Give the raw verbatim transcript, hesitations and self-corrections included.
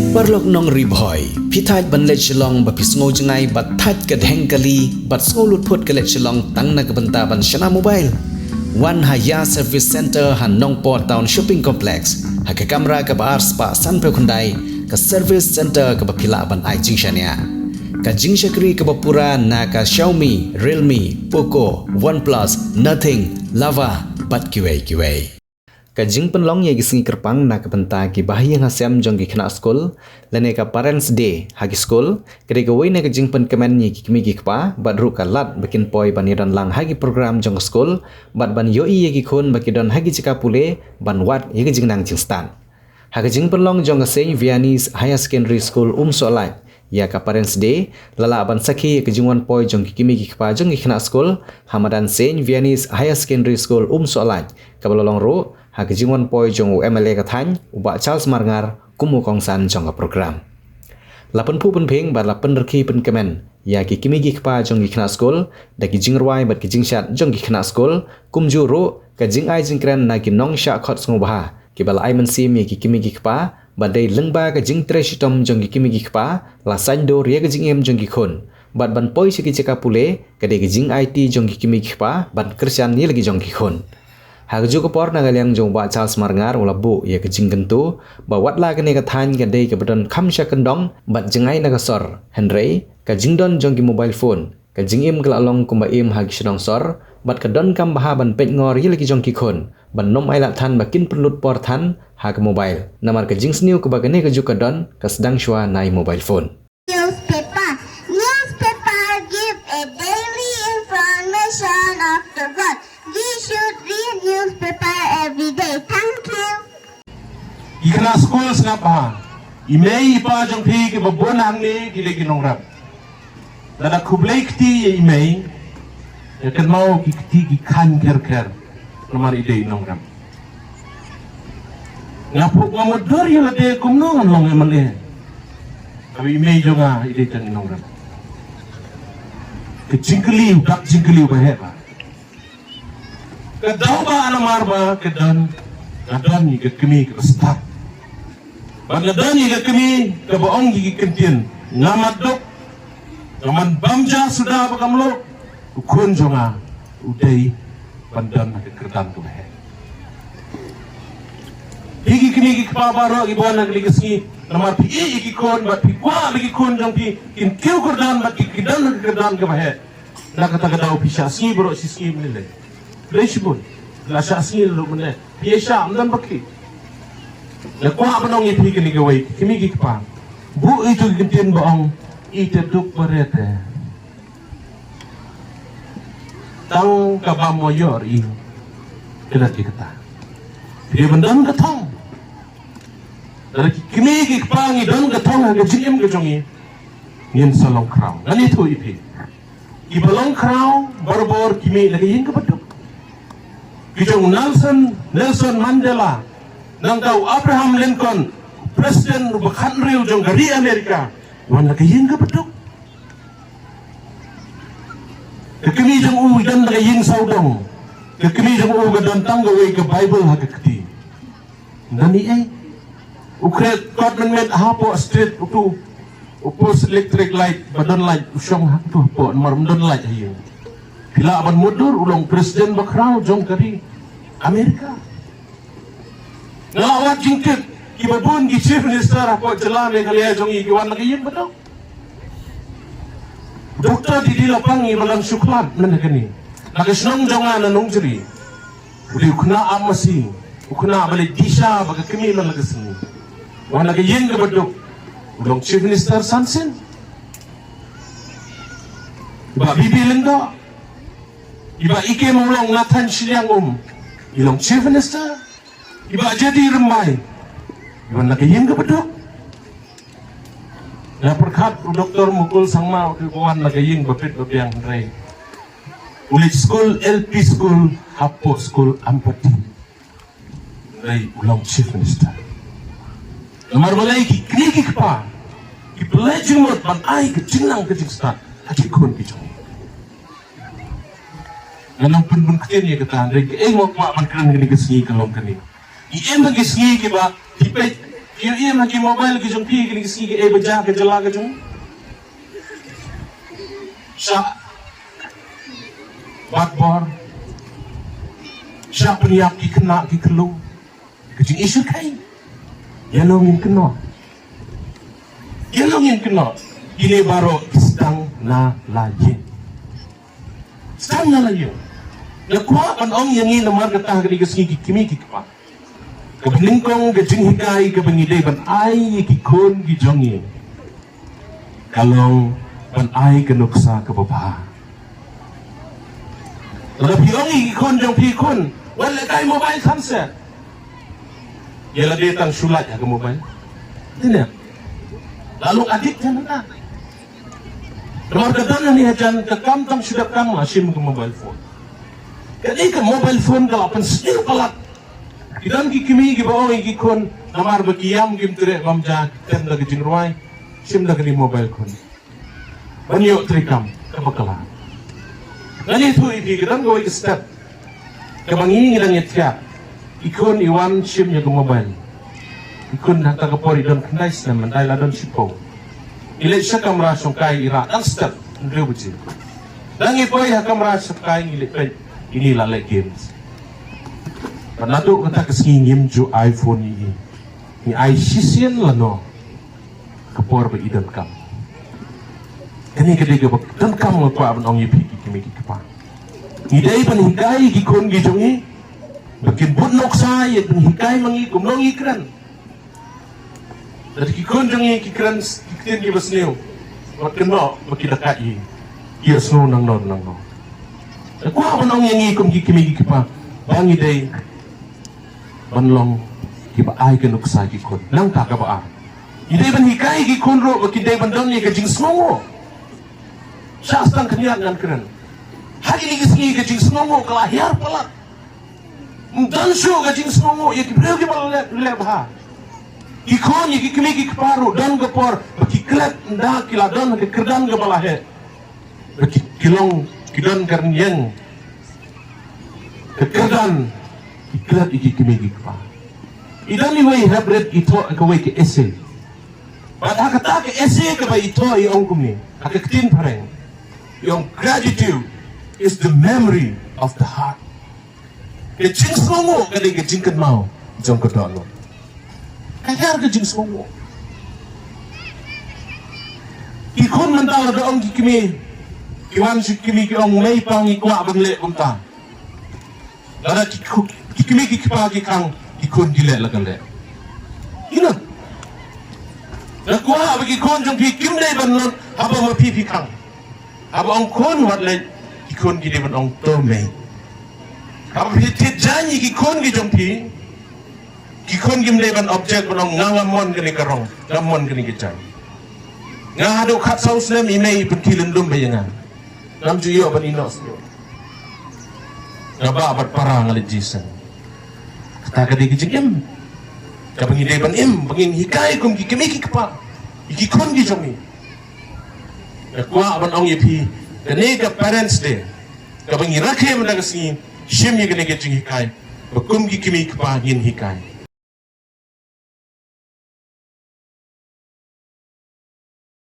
Paralok nong Ri Bhoi, phi thait ban leit shillong ba phi sngew jngai bad thait ka dheng kali bad sngew lut phut ka leit shillong tang na ka bynta ban shna mobile? Wan ha Ïa Service Center ha Nongpoh Town Shopping Complex, ha ka kamra kaba ar spah sanphew khyndai, ka service center kaba phi lah ban ai jingshaniah. Ka jingshakri kaba pura na ka Xiaomi, Realme, Poco, OnePlus, Nothing, Lava bad kiwei kiwei. Ka jingpynlong ïa ki sngi kyrpang na ka bynta ki bahaïing hasem jong ki khynnah skul, lane ka Parents' Day ha ki skul, ka dei kawei na ka jingpynkmen ïa ki kmie ki kpa, bad ruh ka lad ba kin poi ban ïadon lang ha ki program jong ka skul, bad ban ïohi ïa ki khun ba ki don ha ki jaka pule, ban wad ïa ka jingnang jingstad. Ha ka jingpynlong jong ka Saint Vianney's Higher Secondary School Umsohlait ïa ka Parents' Day, la lah ban sakhi ïa ka jingwan poi jong ki kmie ki kpa jong ki khynnah skul ha madan Saint Vianney's Higher Secondary School Umsohlait, kaba la long ruh ha ka jingwan poi jong u M L A ka thaiñ, u Bah Charles Marngar, kum u kongsan jong ka program. La pynphuh pynphieng bad la pynrkhie pynkmen ïa ki kmie ki kpa jong ki khynnah skul da ki jingrwai bad ki jingshad jong ki khynnah skul, kumjuh ruh ka jingai jingkren na ki nongshah khot sngewbha kiba la ai mynsiem ïa ki kmie ki kpa, bad dei lyngba ka jingtrei shitom jong ki kmie ki kpa, la saiñdur ïa ka jingim jong ki khun, bad ban poi sha ki jaka pule, ka dei ka jingaiti jong ki kmie ki kpa ban kyrshan ïa la ki jong ki khun. Ha kajuh ka por, na ka liang jong u Bah Charles Marngar u la buh ïa ka jingkyntu ba watla kane ka thaiñ ka dei kaba don kham sha kyndong bad jngai na ka sor, hynrei ka jingdon jong ki mobile phone, ka jingim ka la long kumba im ha ki shnong sor, bad ka donkam bha ban peit ngor ïa la ki jong ki khun, ban nym ailad than ba kin pynlut por than ha ka mobile, namar ka jingsniew kaba kane kajuh ka don ka sdang shuwa na i mobile phone. Newspaper. Newspaper give a daily information of the world. We should read newspaper every day. Thank you. Ki khynnah skul sngap bha. I mei i pa jong phi kiba bun hangne ki dei ki nongrep. Lada khublei kti ïa i mei, ïa kynmaw ki kti ki khang kher kher. Namar i dei i nongrep. Nga phuh, nga mutdur ïa lade kumno ngan long M L A. Haba i mei jong nga i dei tang i nongrep. Ka jingkylli, u dak jingkylli uba heh bha. Ka daw ba namar ba ka don, ka don ïa ka kmie kaba stad. Bad ka don ïa ka kmie kaba ong ïa ki kyntien, nga mat duk, nga man bam ja suda ba kam lok, u khun jong nga u dei ban don ha ka kyrdan kaba heh. Phi ki kmie ki kpa baroh kiba wan ha kane ka sngi, namar phi ïeit ïa ki khun bad phi kwah ba ki khun jong phi kin kiew kyrdan bad ki, ki don ha ka kyrdan kaba heh. Na kata ka daw phi shah sngi baroh shi sngi mynne. Lei shibun. La shah sngi ruh mynne. Phi ïa shah, ym don ba khih. Nga kwah ban ong ïa phi kane kawei, ki kmie ki kpa. Buh ïa itu ki kyntien ba ong, ïeit te duk ba re te. Tang ka bam wa ïoh ri. Kynat ïa kata. Phi dei ban don ka thong. Lada ki kmie ki kpa ngi don ka thong ha ka jingim ka jong ngi, ngin sa long khraw. Ngan ïathuh ïa phi. Kiba long khraw barabor ki mih na ka ïing kaba duk. Ki jong u Nelson, Nelson Mandela, nangta u Abraham Lincoln, president uba khathynriew jong ka ri America, wan na ka ïing kaba duk. Ka kmie jong u i don na ka ïing sawdong. Ka kmie jong u ka don tang kawei ka Bible ha ka kti. Nani ei? U khreh kot mynmiet hapoh street utu. U post electric light ba don light u shong ha utu hapoh, namar ym don light ha ïing. Phi lah ban mutdur, u long president ba khraw jong ka ri America. Nga la wad jingtip, kiba bun ki chief minister hapoh jylla Meghalaya jong ngi ki wan na ka ïing ba duk. Doktor Didi Lapang, i ba long shuh khlad mynta kane, na ka shnong jong nga na Nongjri. U dei u khynnah ap masi, u khynnah ba leit disha bad ka kmie man la ka sngi. Wan na ka ïing kaba duk, u long chief minister san sien. I Bah B B Lyngdoh, i Bah E K Mawlong, Nathan Shiliang Um, i long chief minister. I Bah J D Rymbai, i wan na ka ïing kaba duk. Nga pyrkhat u Doktor Mukul Sangma u dei ba wan na ka ïing ba bit ba biang, hynrei u leit skul L P skul hapoh skul Ampati. Hynrei u long chief minister. Namar balei? Ki kmie ki kpa ki pynleit jingmut ban ai ka jingnang ka jingstad ha ki khun ki jong. Ngan ym pynbun ktien ïa kata, hynrei kaei nga kwah ban kren kane ka sngi ka long kane. Ngi im ha ki sngi kiba, phi peit, Ki ïohi ha ki mobile ki jong phi kine ki sngi ki ei ba jah ka jylla ka jong. Shah bat bor. Shah pynïap ki khynnah ki khyllung. Ka jingïashyrkhei. Ïa long ngin kynnoh. Ïa long ngin kynnoh. Kine baroh ki sdang na la ïing. Sdang na la ïing. Nga kwah ban ong ïa ngi namar kata ka dei ka sngi ki kmie ki kpa. Kaba nyngkong ka jinghikai kaba ngi dei ban ai ïa ki khun ki jong ngi ka long ban ai ka nuksa kaba bha. Lada phi ong ïa ki khun jong phi, khun, wat lehkai mobile than seh. Ïa lade tang shu lait ha ka mobile. Tine. Lalu adik janata. Namar ka don hangne hajan ka kam tang shu dep kam la shim ka mobile phone. Ka dei ka mobile phone ka la pynsniew palat. Ki don ki kmie kiba ong ïa ki khun namar ba ki ïam kim treh bam ja ki tem da ka jingrwai. Shim da kane mobile khun. Ban ïoh treikam kaba kala. Ngan ïathuh ïa phi ka don kawei ka step. Kaba ngi ngi dang ïathiah. I khun i wan shim ïa ka mobile. I khun hangta ka por i don khyndai snem, mandai la don shiphew. I leit sha kamra shongkai i rah dang step hynriew baje. Dang ngi poi ha kamra shongkai ngi leit peit ine la leh games. Bad naduh kata ka sngi ngim ju ai phone ïa i. Ngi ai shisien lano. Ka por ba i donkam. Kane ka dei kaba donkam nga kwah ban ong ïa phi ki kmie ki kpa. Ngi dei ban hikai ki khun ki jong ngi ba kin bud nuksa ïa ban hikai ma ngi kumno ngi kren. Lada ki khun jong ngi ki kren ki ktien kiba sniew, wat kynnoh ba ki da kait ïa ki ïohsngew nangno nangno. Nga kwah ban ong ïa ngi kum ki kmie ki kpa ba ngi dei ban long kiba ai ka nuksa ki khun. Nangta kaba ar, ngi dei ban hikai ki khun ruh ba ki dei ban don ïa ka jingsngewnguh. Shah sdang khyndiat ngan kren. Ha kine ki sngi ka jingsngewnguh ka la hiar palat. Ym don shuh ka jingsngewnguh ïa ki briew kiba la leh, leh bha. Ki khun ïa ki kmie ki kpa ruh don ka por ba ki klet ynda ki la don ha ka kyrdan kaba la heh. Ba ki, ki long, ki don ka rynïeng. Ka kyrdan, ki klet ïa ki kmie ki kpa. I don iwei hep rit i thoh kawei ka essay. Bad ha kata ka essay kaba i thoh i ong kumne, ha ka ktien phareng. I ong, "Gratitude is the memory of the heart." Ka jingsngewnguh ka dei ka jingkynmaw jong ka dohnud. Ka hiar ka jingsngewnguh. Ki khun mynta lada ong ki kmie, ki wan sha ki kmie ki ong, "Mei pa ngi kwah ban leh kumta." Lada ki khu-, ki kmie ki kpa ki khang, ki khun ki leh la ka leh. Ina. Nga kwah ba ki khun jong phi kim dei ban nud haba ma phi phi khang. Haba ong khun wat leh, ki khun ki dei ban ong to mei. Haba phi thied jaiñ ïa ki khun ki jong phi, ki khun kim dei ban object ban ong nga ngam mon kane ka rong, ngam mon kane ka jaiñ. Nga haduh khatsaw snem i mei i pynkhih lyndum bha ïa nga. Ngam ju ïoh ban ïehnoh sniew. Nga bah bad para nga leit jingïaseng. Kata ka dei ka jingim kaba ngi dei ban im, ba ngin hikai kum ki kmie ki kpa ïa ki khun ki jong ngi. Nga kwah ban ong ïa phi, kane ka Parents' Day kaba ngi rakhe mynta ka sngi, shim ïa kane ka jinghikai ba kum ki kmie ki kpa ngin hikai.